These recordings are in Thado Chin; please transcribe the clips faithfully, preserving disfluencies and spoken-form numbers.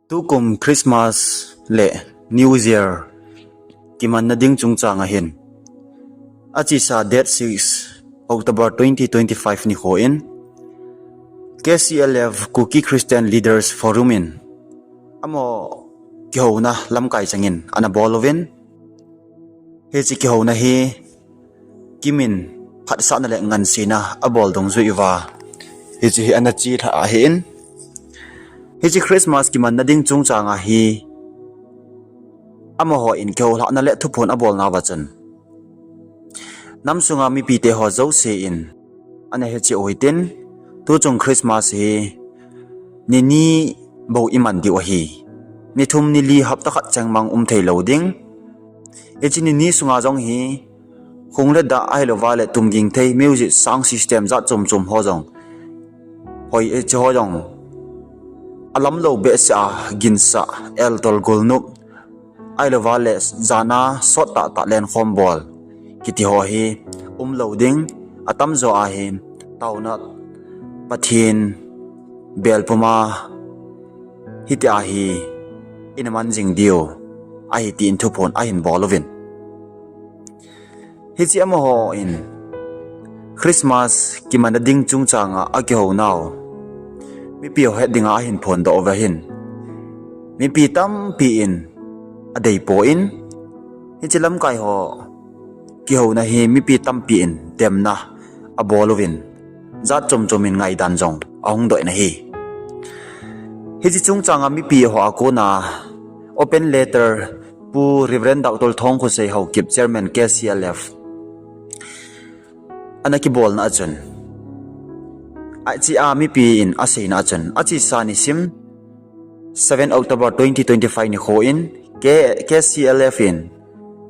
Tukum Christmas le New Year kimanna ding chungchang ahin, achesa date six October twenty twenty-five nikho in, K C L F, Kuki Christian Leaders Forum in amaho kihouna lamkai changin ana bol uvin, hiche kihouna hi kimin phatsahna le ngansena abol dungjui uva, hiche hi ana chelha ahin, hiche Christmas kimanna ding chungchang ahi, amaho in kihoulhahna le thuphon abolnauva chun, nam sunga mipite ho jouse in ana hecheh u hitin, tuchung Christmas hi ni ni bou iman diu ahi. Ni thum ni li hapta khat chengmang um theilou ding. Hiche ni ni sunga jong hi hung le dah ahilouva le tumging thei music sound system jat chom chom ho jong, hoi, hiche ho jong alamlou behseh a ginsah, eltol, golnop, ahilouva le jana sot tahtah lenkhom bol kiti ho hi umlou ding. Atamjo ahi taona, Pathen bel puma hitia hi ina man jing diu ahi tin thuphon ahin bol uvin, hiche amaho in Christmas kimanna ding chungchanga akihounau mipi ho het dinga ahin phondoh uva hin, mipi tampi in adeipoi, hiche lamkai ho kihouna hi mipi tampi in demna abol uvin, jat chom chom in ngaidan jong ahung doh in ahi. Hiche chungchanga mipi ho a kona open letter Pu Reverend Doctor Thongkhosei Haokip, Chairman K C L F, ana kibolna achun, achea mipi in aseina achun, achesa nisim seven October twenty twenty-five nikho in K-, K C L F in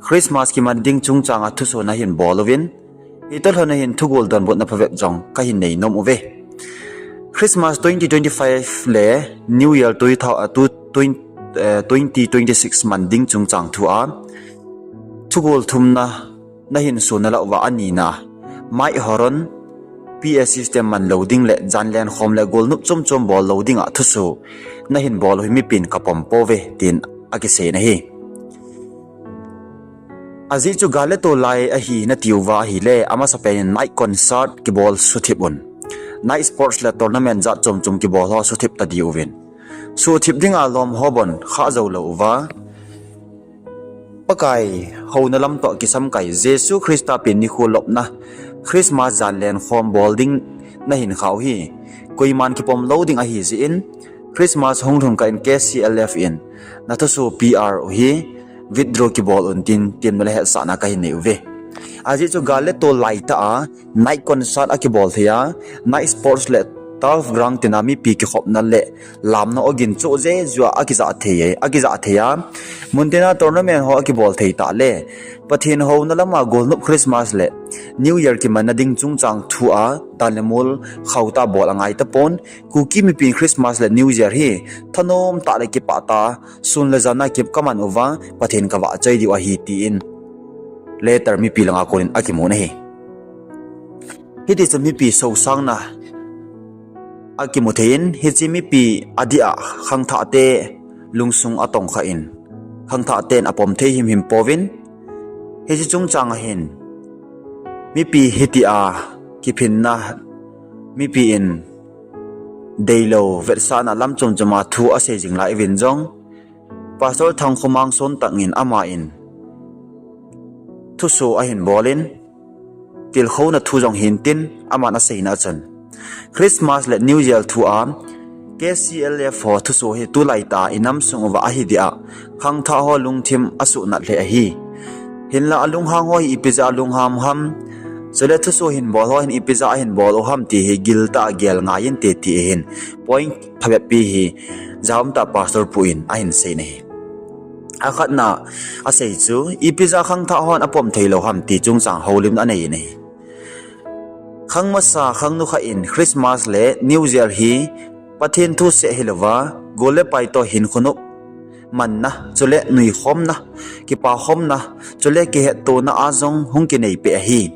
Christmas kiman ding chungchanga thusona ahin bol uvin, hitobanga hin thugol donbutna phabep jong kahin neinom uve. Christmas twenty twenty-five le New Year two thou-, uh, two, twenty, uh, twenty twenty-six man ding chungchang thua thugol thumna nahin sona lah uva, anina mic, horn, P A system manlou ding le jan lenkhom le golnop chom chom bollou dinga thuso nahin bol u hi mipin kapom pouve tin akiseina ahi. Ajeh chu gal le tol lai ahi natiuva ahile, amasapen in night concert kibol suthip un. Night sports le tournament jat chom chom kibol ho suthip tadiuvin. Suthip dinga lom ho bon khah joulou uva, Pakai houna lam toh kisamkai, Jesu Christa pen nikho lopna, Christmas jan lenkhom bol ding nahin khah u hi koiman kipom lou ding ahijeh in, Christmas hunglhun kah in K C L F in nathuso P R u hi withdraw kibol un tin temna le hetsahna kahin nei uve. Ajeh chu gal le tol laitah a night concert akibol thei a, night sports le turf ground tina mipi kikhopna le lamna ogin chu jeju a akijah thei, akijah thei a, muntina tournament ho akibol thei tah le, Pathen houna lama golnop Christmas le New Year kimanna ding chungchang thua dan le mol khauta bol angai tapon, Kuki mipin Christmas le New Year hi thanom tah le kipah tah a sun le jana kip kaman uva, Pathen kavahchoi diu ahi tin letter mipi langa konin akimun ahi. Hitichun mipi sosangna akimu thei in, hiche mipi adeh a khangthahte lungsung atongkha in, khangthah ten apom thei himhim pouvin, hiche chungchang ahin mipi hitia kiphinna, mipi in deilou vetsahna lam chom choma thu asei jing lai uvin jong, Pastor Thangkhomang Sontang in ama in thuso ahin bolin, tilkhouna thu jong hintin, aman aseina chun, Christmas le New Year thua K C L F ho thuso hi tulaitah a inam sung uva ahi dia khangthah ho lungthim asuhnat lheh ahi. Hinla alunghang ho hi ipi jeh a lunghang ham, chule thuso hin bol ho hin ipi jeh a hin bol u ham ti hi giltah a gel ngai inte ti ahin point phabep pi hi jaumtah Pastor pu in ahin seina ahi. Akhatna asei chu, ipi jeh a khangthah hon apom theilou ham ti chungchang houlimna anei in ahi. Khang masa, khang nukha in Christmas le New Year hi Pathen thuseh hilouva, gol le pai toh hinkho nop manna, chule nuikhomna, kipakhomna, chule kihettona a jong hung kinei peh ahi.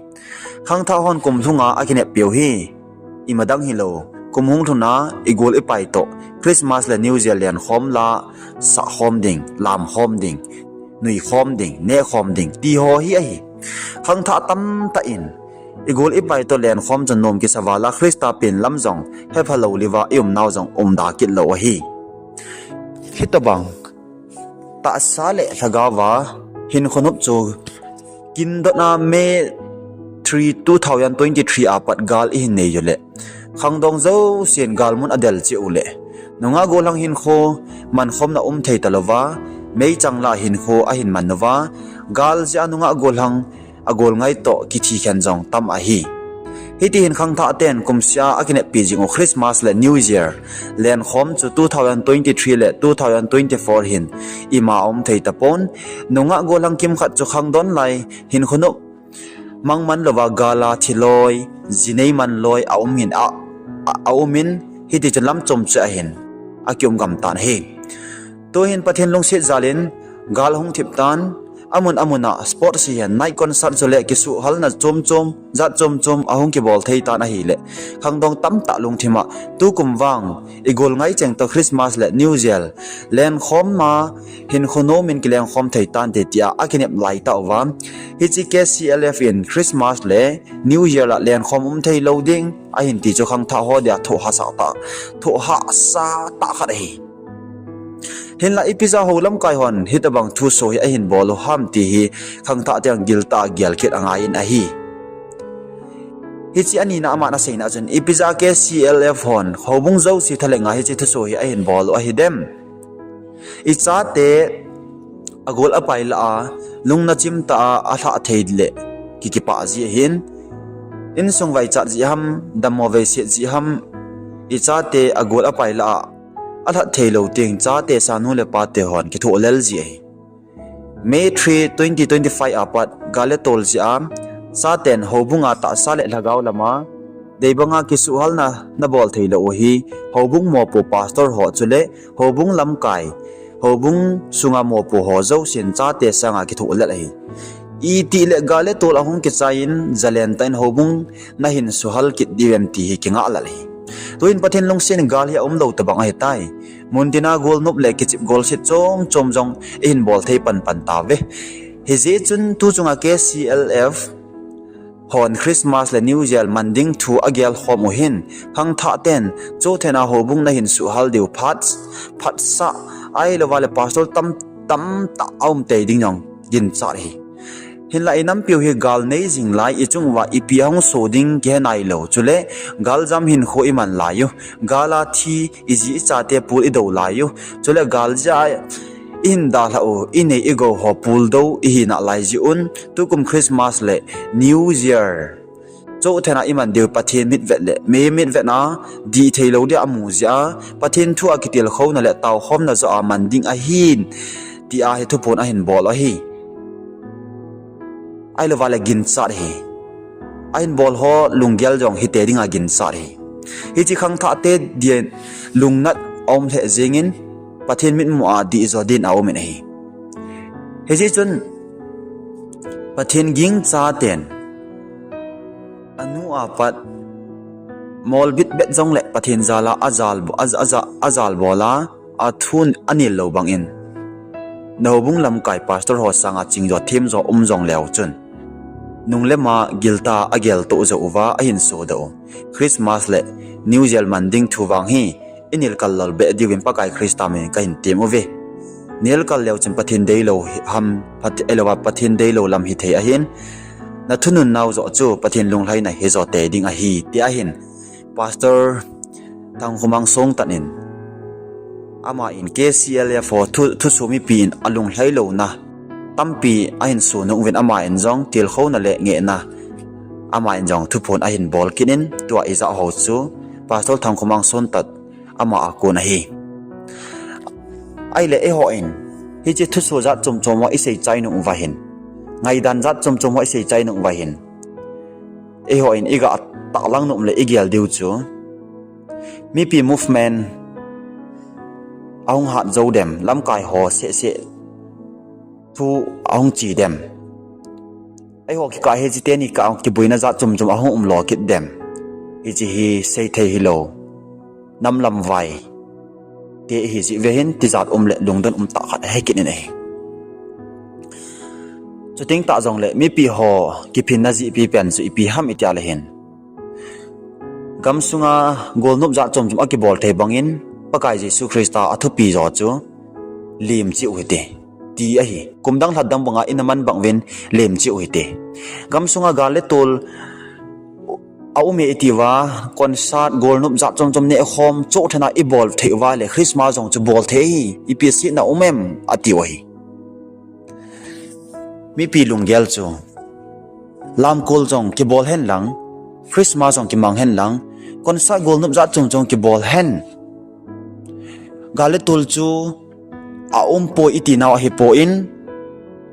Khangthah hon kum lhunga akinep piu hi, imadang hilou, kum hung lhun a igol ipai toh Christmas le New Year lenkhom la, sahkhom ding, lamkhom ding, nuikhom ding, nehkhom ding ti ho hi ahi. Khangthah tamtah in igol ipai toh lenkhom chu nom kisa vala Christa pen lam jong hepha lou liva i umnau jong umda kit lou ahi. Hitobang tahsa le lhagaova hinkho nop chu kindotna May three, two thousand twenty-three apat gal ihin nei uleh khangdong jousen galmun adel cheh uleh nungah gollhang hinkho mankhomna um thei talouva, meichang la hinkho ahin man uva, gal jeh a nungah gollhang agol ngai toh kithi khen jong tam ahi. Hiti hin khangthah ten kumseh a akineppi jing u Christmas le New Year lenkhom chu two thousand twenty-three le two thousand twenty-four hin ima aum thei tapon, nungah gollhang kimkhat chu khangdon lai hinkho nop mangman louva gal a thiloi, jinei manloi aum hin a, a, aumin, hiti chun lam chom cheh ahin akium gam tan ahi. Tuhin Pathen lungset jal in gal hung thip tan, amun amun a sports hihen, night concert chule kisuhhalna chom chom, jat chom chom ahung kibol thei tan ahileh khangdong tamtah lungthim a tukum vang igol ngai cheng toh Christmas le New Year lenkhom a hinkho nomin kilengkhom thei tante tia akinep lai tauva, hiche K C L F in Christmas le New Year la lenkhom um thei lou ding ahin ti chu khangthah ho dia thohhahsa tah, thohhahsa tah khat ahi. Hinla ipi jeh a hou lamkai hon hitobang thuso hi ahin bol u ham ti hi khangthah ten giltah a gel kit angaiyin ahi. Hiche anina aman aseina chun ipi jeh a K C L F hon houbung jouse thalhenga hiche thuso hi ahin bol u ahidem. Ichate agol apai lah a lungna chimtah a alhah thei leh kikipah jeh ahin, insung vaichat jeh ham, dammo veiset jeh ham, ichate agol apai lah a alhat thei lou teng chate sangnu le pate hon kithoh lel jeh ahi. May three, twenty twenty-five apat gal le tol jeh a chaten houbunga tahsa le lhagao lama deibanga kisuhhalna nabol thei lou u hi houbung mopo pastor ho chule houbung lamkai, houbung sunga mopo ho jousen chate sanga kithoh lel ahi. Itile gal le tol ahung kichaiyin jalen tah in houbung nahin suhhal kit diu em ti hi kingah lel ahi. Tuhin Pathen lungset in gal hi aumlou tobang ahitai. Muntina golnop le kichep golset chom chom jong ihin bol thei panpan tauve. Hijeh chun tuchunga K C L F hon Christmas le New Year man ding thu agelkhom u hin khangthah ten chothena houbung nahin suhhal diu phat, phatsah, ahilouva le pastor tam, tamtah aum tei ding jong ginchat ahi. Hinla inampiu hi gal nei jing lai, ichung uva ipi ahung so ding kihe nailou. Chule galjam hinkho iman lai u, gal a thi, iji ichate pul idou lai u. Chule gal jeh a ihin dalhah u, inei igou ho puldou ihi nalai jeh un, tukum Christmas le New Year chothena iman diu Pathen mitvet le mi mitvetna dih thei lou dia amu jeh a, Pathen thu a kitilkhouna le taokhomna joh a man ding ahin, tia hi thuphon ahin bol ahi. Ahilouva le ginchat ahi. Ahin bol ho lunggel jong hite dinga ginchat ahi. Hiche khangthahte dia lungnat aum lheh jengin Pathen mitmu a dihjo din aumin ahi. Hijeh chun Pathen gingcha ten anu a pat molbit bet jongle Pathen jal a ajal, a, a, ajal bol a, athun anel lou bangin, na houbung lamkai pastor ho sanga chingjo themjo um jongleu chun, nung le ma giltah a ageltoh jou uva ahin sodoh u, Christmas le New Year man ding thu vang hi inelkal lou beh diuvin Pakai Christa min kahin tem uve. Nelkal leu chun Pathen deilou hi ham, Pat-, ahilouva Pathen deilou lam hithei ahin, nathunun nau joh chu Pathen lunglhaina hijo tei ding ahi, ti ahin Pastor Thangkhomang Songtat in, aman K C L F ho thu, thuso mipi in alunglhai louna tampi ahin sodoh uvin, aman jong tilkhouna le ngehna, aman jong thuphon ahin bol kit in, tua ijah ho chu Pastor Thangkhomang Songtat ama a kon ahi. Ahile eihon hiche thuso jat chomchom ho isei chai nung uva hin, ngaidan jat chomchom ho isei chai nung uva hin, eihon iga tahlang nom le igel diu chu, mipi movement ahung hat jou dem, lamkai ho seh seh thu ahung che dem, eiho kikah hiche teni kah a kiboina jat chomchom ahung umlo kit dem, hiche hi seithei hilou. nam lamvai te hi jeh ve hin tijat um le lungdon um tah khat ahi kit in ahi. Chuteng tah jongle mipi ho kiphinna jihpi pen chu ipi ham itia le hin, gamsunga golnop jat chom chom akibol thei bangin Pakai Jesu Christa athupi jo chu lim cheh u hite, ti ahi. Kum dang lha dang banga ina man bang uvin lim cheh u hite. Gamsunga gal le tol a um e iti uva, concert, golnop jat chom chom neh khom choh thena ibol thei uva le Christmas jong chu bol thei hi, ipi setna um em, ati u ahi. Mipi lunggel chu, lamkol jong kibol hen lang, Christmas jong kimang hen lang, concert, golnop jat chom chom kibol hen. Gal le tol chu a um poi iti nau ahi poi,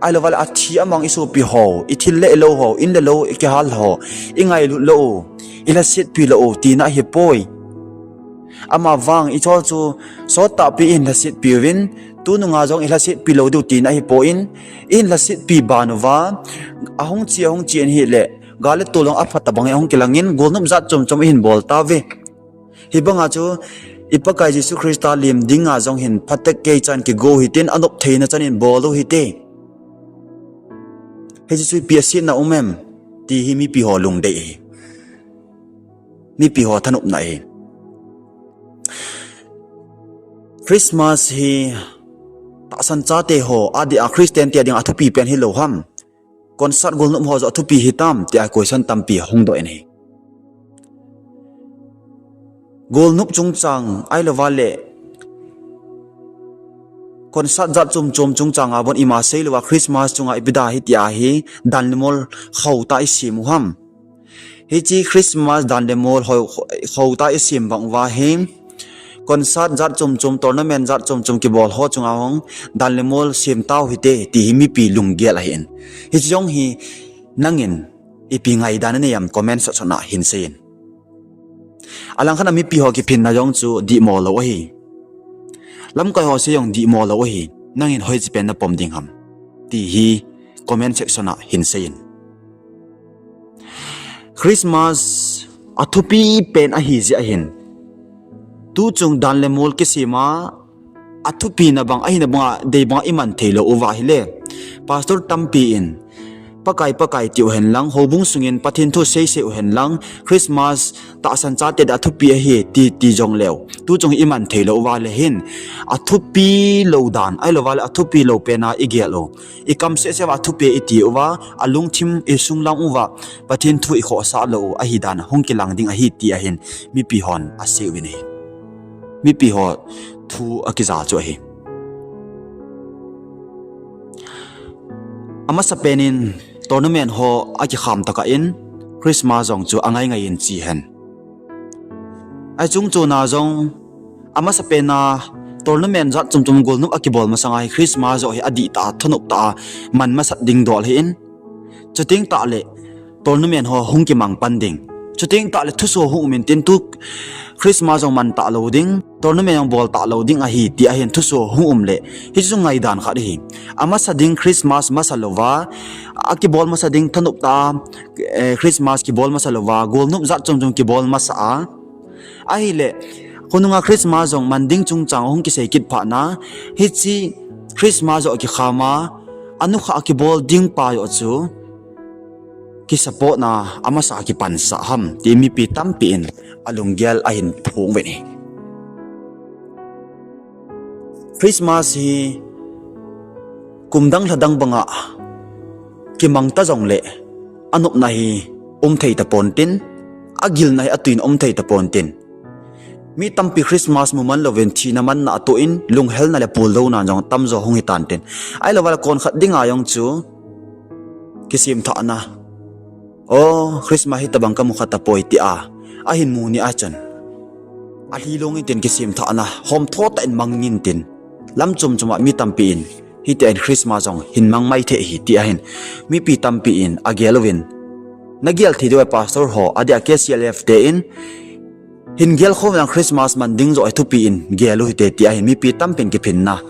ahilou vale athi amang isopi ho, ithil le lou ho, in le lou ikihal ho, ingailut lou u, ilhasetpi lou u tina ahi poi. Ama vang ichol chu sot tahpi ihin lhasetpi uvin, tununga jong ilhasetpi lou diu tina ahi poi, ihin lhasetpi ban uva, ahung che, ahung che in hile, gal le tol jong aphat tabang ahung kilangin, golnop jat chom chom ihin bol tauve. Hibanga chu, i Pakai Jesu Christa lim dinga jong hin phatecha kei chan kigo hitin anop theina chan in bol u hite. Hiche chu ipi setna um em, ti hi mipi ho lungdei ahi. Mipi ho thanopna ahi. Christmas hi tahsan chate ho adeh a Christian te ading a thupi pen hilou ham? Concert golnop ho joh athupi hitam tia question tampi hung doh in ahi. Golnop chungchang ahilou vale concert jat chom chom chungchang a bon ima seilou a Christmas chunga ipi dia hitia hi dan le mol khou tah isem u ham? Hiche Christmas dan le mol khou, khou tah isem bang uva hi concert jat chom chom, tournament jat chom chom kibol ho chunga hung dan le mol sem tau hite, ti hi mipi lunggel ahin. Hiche jong hi nangin ipi ngaidan nanei em, comment section a hin seiyin. Alangkhat a mipi ho kiphinna jong chu dihmo lou ahi. Lamkai ho se jong dihmo lou ahi. Nangin hoiche pen napom ding ham, ti hi comment section a hin seiyin. Christmas athupi pen ahi jeh ahin, tuchung dan le mol kisem a athupina bang ahina banga dei banga iman theilou uva ahile, pastor tampi in Pakai, Pakai tiu hen lang, houbung sungin Pathen thu seisei u hen lang, Christmas tahsan chate dia athupi ahi ti, ti jongleu, tuchung iman theilou uva le hin, athupi lou dan ahilou vale athupi lou pen a igel u, ikam sehseh uva athupi iti uva, alungthim isunglang uva Pathen thu ikhohsah lou u ahi dan hung kilang ding ahi ti ahin mipi hon asei uvin ahi. Mipi ho thu akija chu ahi. Amasapen in tournament ho akikham tokah in Christmas jong chu angai ngai in che hen. Ahi chung chuna jong amasapen a tournament jat chom chom golnop akibol masanga hi Christmas joh hi adihtah a thanop tah a man masat ding dol ahin, chuteng tah le tournament ho hung kimang pan ding, chuteng tah le thuso hung um intin, tu Christmas jong man talou ding, tournament jong bol talou ding ahi ti ahin thuso hung um le, hichu ngaidan khat ahi. Amasa ding Christmas masa louva, akibol masa ding thanop tah a, eh, Christmas kibol masa louva, golnop jat chom chom kibol masa a, ahile, khonunga Christmas jong man ding chungchang hung kisei kit phatna, hiche Christmas joh kikham a, anukhah kibol ding pa joh chu kisapotna amasa kipansah ham ti mipi tampi in alunggel ahin phong uvin ahi. Christmas hi kum dang lha dang banga kimang ta jongle, anopna hi um thei tapontin, agilna hi atui in um thei tapontin. Mi tampi Christmas mu man louvin thina manna atoh in, lunghelna le puldouna jong tamjo hung hitan tin. Ahilou vale konkhat dinga jong chu kisemthahna, o, Christmas hitobang kamu kha tapoi tia ahin mu ni a chun, alhi long intin kisemthahna homtho tah in mang intin, lam chom choma mi tampi in hitia in Christmas jong hin mang mai thei ahi ti ahin mipi tampi in agel uvin, nagel thei diu ahi pastor ho, adeh a K C L F te in, hin gelkhom lang Christmas man ding joh hi thupi in gel u hite ti ahin mipi tampin kiphinna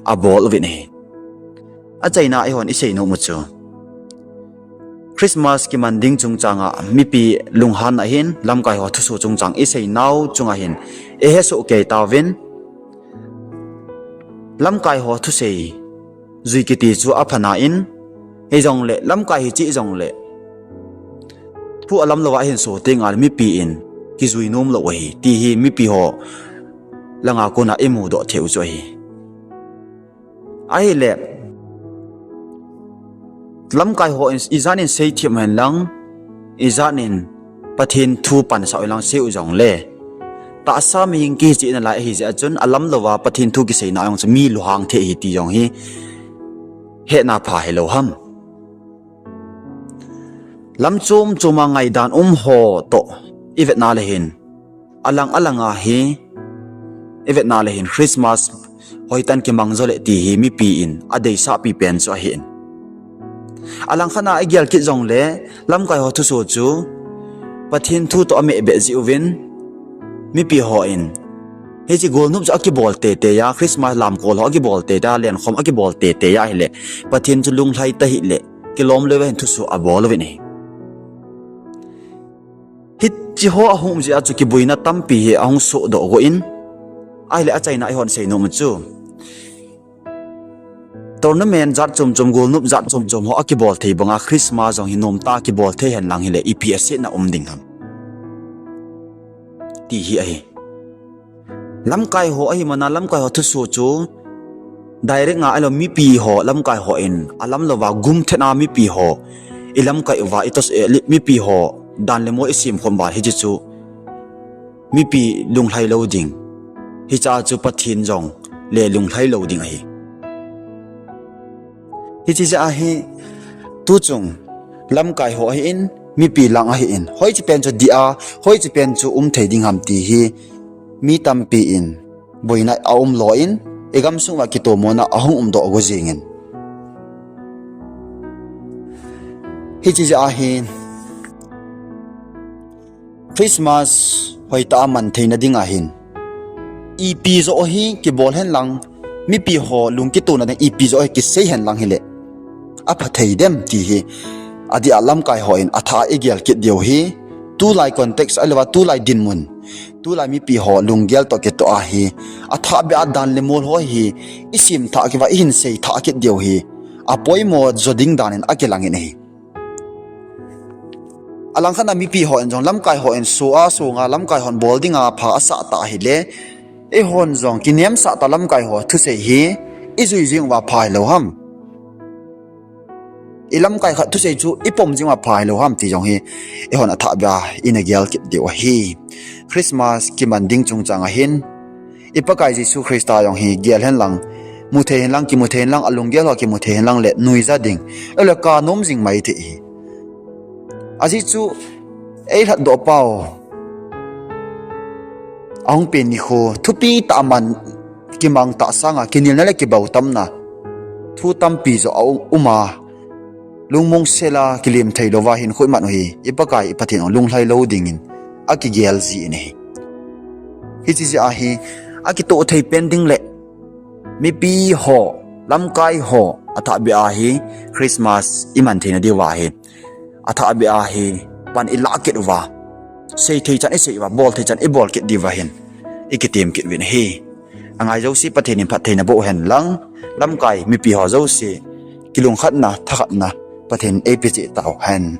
abol uvin ahi. Achaina eihon isei nom u chu, Christmas kiman ding chungchang a mipi lunghan ahin, lamkai ho thusoh chungchang isei nau chunga hin, ihesoh kei tauvin, lamkai ho thusei jui kiti chu apha nain, hijongle, lamkai hi chih jongle, thu alam louva ahin so tengle mipi in kijui nom lou ahi, ti hi mipi ho langa kona imudoh theiu chu ahi. Ahile, lamkai ho in ijat in seithem hen lang, ijat in Pathen thu pansah hen lang seiu jongle, tahsa mihing kichihna lai ahi jeh a chun alam louva Pathen thu kiseina jong chu mi lunghang thei ahi ti jong hi hetna pha hilou ham. Lam chom chom a ngaidan um ho toh ivetna le hin, alang alang a hi ivetna le hin Christmas hoitah in kimang jo le ti hi mipi in adeisah pipen chu ahin. Alang khat a igel kit jongle, lamkai ho thusoh chu Pathen thu toh ameh beh jeh uvin, mipi ho in hiche golnop chu akibol teitei a, Christmas lamkol ho akibol teitei a, lenkhom akibol teitei a ahile, Pathen chu lunglhai tahih le, kilom lou va hin thusoh abol uvin ahi. Hiche ho ahung um jeh a chu kiboina tampi hi ahung sohdoh go in, ahile achaina eihon seinom u chu, tournament jat chom chom, golnop jat chom chom ho akibol thei banga Christmas jong hi nomtah a kibol thei hen lang hile, ipi asetna um ding ham, ti hi ahi. Lamkai ho ahi mana, lamkai ho thusoh chu direct nga ahilou, mipi ho, lamkai ho in alam louva gumthet a mipi ho ilamkai uva, itos, eh, mipi ho dan le mol isemkhom uva, hiche chu mipi lunglhai lou ding, hichea chu Pathen jong le lunglhai lou ding ahi. Hiche jeh a hi, tuchung lamkai ho ahin, mipi lang ahin, hoiche pen chu dih a, hoiche pen chu um thei ding ham ti hi mi tampi in boina aum lou in, igamsung uva kitomona ahung umdoh go jengin. Hiche jeh a hi, Christmas hoitah a man theina dinga hin, ipi joh hi kibol hen lang, mipi ho lung kitona ding ipi joh hi kisei hen lang hile, apha thei dem ti hi, adeh a lamkai ho in athah a igel kit diu hi, tulai context ahilouva tulai dinmun, tulai mipi ho lunggel toh kitoh a hi, athahbeh a dan le mol ho hi isemthah kit uva, ihin seithah kit diu hi apoimo jo ding dan in akilangin ahi. Alang khat a mipi ho in jong, lamkai ho in so a, songa lamkai hon bol dinga pha asah tah hile, eihon jong kinemsah tah lamkai ho thusei hi ijui jing uva pha hilou ham, ilamkai khat thusei chu ipom jing uva pha hilou ham ti jong hi eihon athahbeh a ina gel kit diu ahi. Christmas kiman ding chungchang ahin, i Pakai Jesu Christa jong hi gel hen lang, mu thei hen lang, kimu thei hen lang, alunggel ho kimu thei hen lang le nuija ding, ahilou le kanom jing mai thei ahi. Ajeh chu eilhatdoh pau ahung pen nikho thupi tah a man, kimang tah sanga kinelna le kibautamna thu tampi joh aum a, lungmong sela kilem thei louva hinkho iman u hi, i Pakai i Pathen jong lunglhai lou dingin akigel jin ahi. Hiche jeh a hi, akitoh thei pen ding le, mipi ho, lamkai ho athahbeh a hi Christmas iman theina diuva hi, athahbeh a hi pan ilah kit uva, sei thei chan isei uva, bol thei chan ibol kit diuva hin ikitem kit uvin ahi. Angai jouse Pathen in phattheina boh hen lang, lamkai mipi ho jouse kilungkhatna, thakhatna Pathen in eipe cheh tau hen.